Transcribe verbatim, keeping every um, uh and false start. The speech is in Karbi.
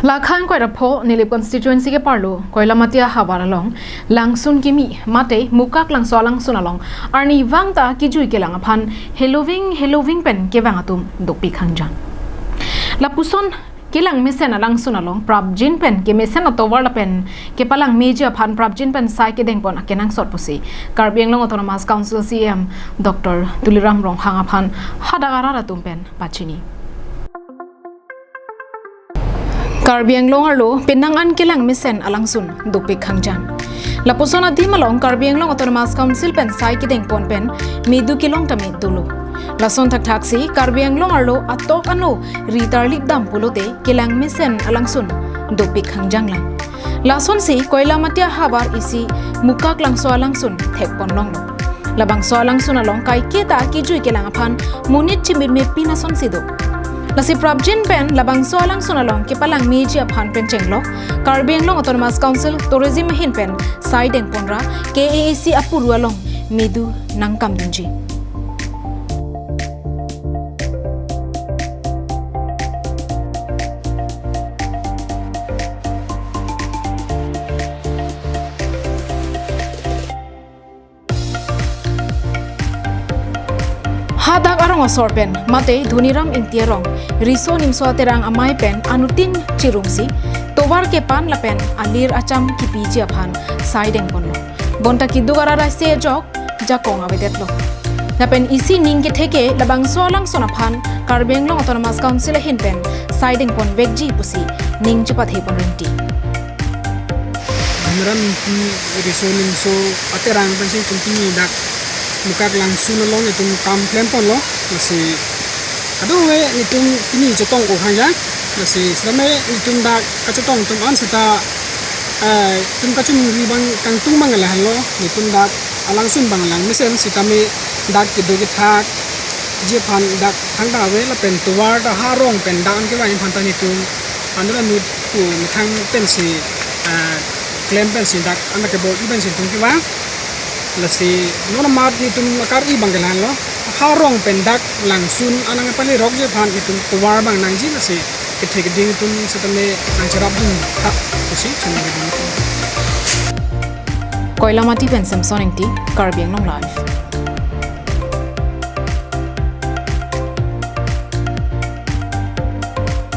Lakhan koira pho Nilip constituency ke parlo Koilamati ahavar along langsun kimi mate Mukaklangso alangsun along arnivang ta kijui kelang aphan heloving heloving pen kevang atum dopik hangjang. Lapuson kelang mesen alangsun along prapjin pen kemesen atovar lapen kepalang meji aphan prapjin pen sai kedengpon akenangsot pusi Karbi Anglong Autonomous Council C E M Doctor Tuliram Ronghang aphan hadak arat atum pen pachini. Karbi Anglong arlo penang an kelang mesen alangsun dopik hangjang. Lapuson adim along Karbi Anglong Autonomous Council pen sai kedengpon pen medu kelong tame dolo. Lason thakthak si Karbi Anglong arlo atok ano ri tarlip dam pulote kelang mesen alangsun dopik hangjang lang. Lasonsi Koilamati ahavar isi Mukaklangso alangsun thekpon longlo. Labangso alangsun along kaiketa kijui kelang aphan monit chimirme pin asonsi do. Lasi prapjin pen labangso alangsun along kepalang meji aphan pen chenglok Karbi Anglong Autonomous Council Tourism ahin pen sai dengponra K A A C apuru along medu nangkam dunji. Hadak arong asor pen mate Dhoniram Ingti arong riso nimso aterang amei pen anutin chirungsi tovar kepan lapen alir acham kipiji aphan sai dengponlo. Bonta keduk arat aise ajok jakong avedetlo. Lapen isi ning ketheke labangso alangsun aphan Karbi Anglong Autonomous Council ahin pen sai dengpon vekji pusi ning chepathe pon rinti. Dhoniram Ingti riso nimso aterang pensi itum pini dak Mukaklangsun along itum kam klemponlo. Lasi kadokave itum pini chetong-o hangjang. Lasi sitame itum dak kachetong atum an sita, eh, itum kachumri abang kangtung abang lahenlo. Itum dak alangsun abang lang mesen sitame dak keduk kethakji aphan dak thangta ave lapen tovar ta ha arong pen dak an kevang aphan ta itum anura nut pu methang pensi, ah, klem pensi dak an kebor-i pensi itum kevang. Lasi non amat itum akar-i abang ke lahenlo. Ha arong pen dak langsun an nangpalerokji aphan itum tovar abang nangji, lasi kethe keding itum sitame nangcherapdun tha pusi choningri dun. Koilamati pen Samson Ingti, Karbi Anglong Live.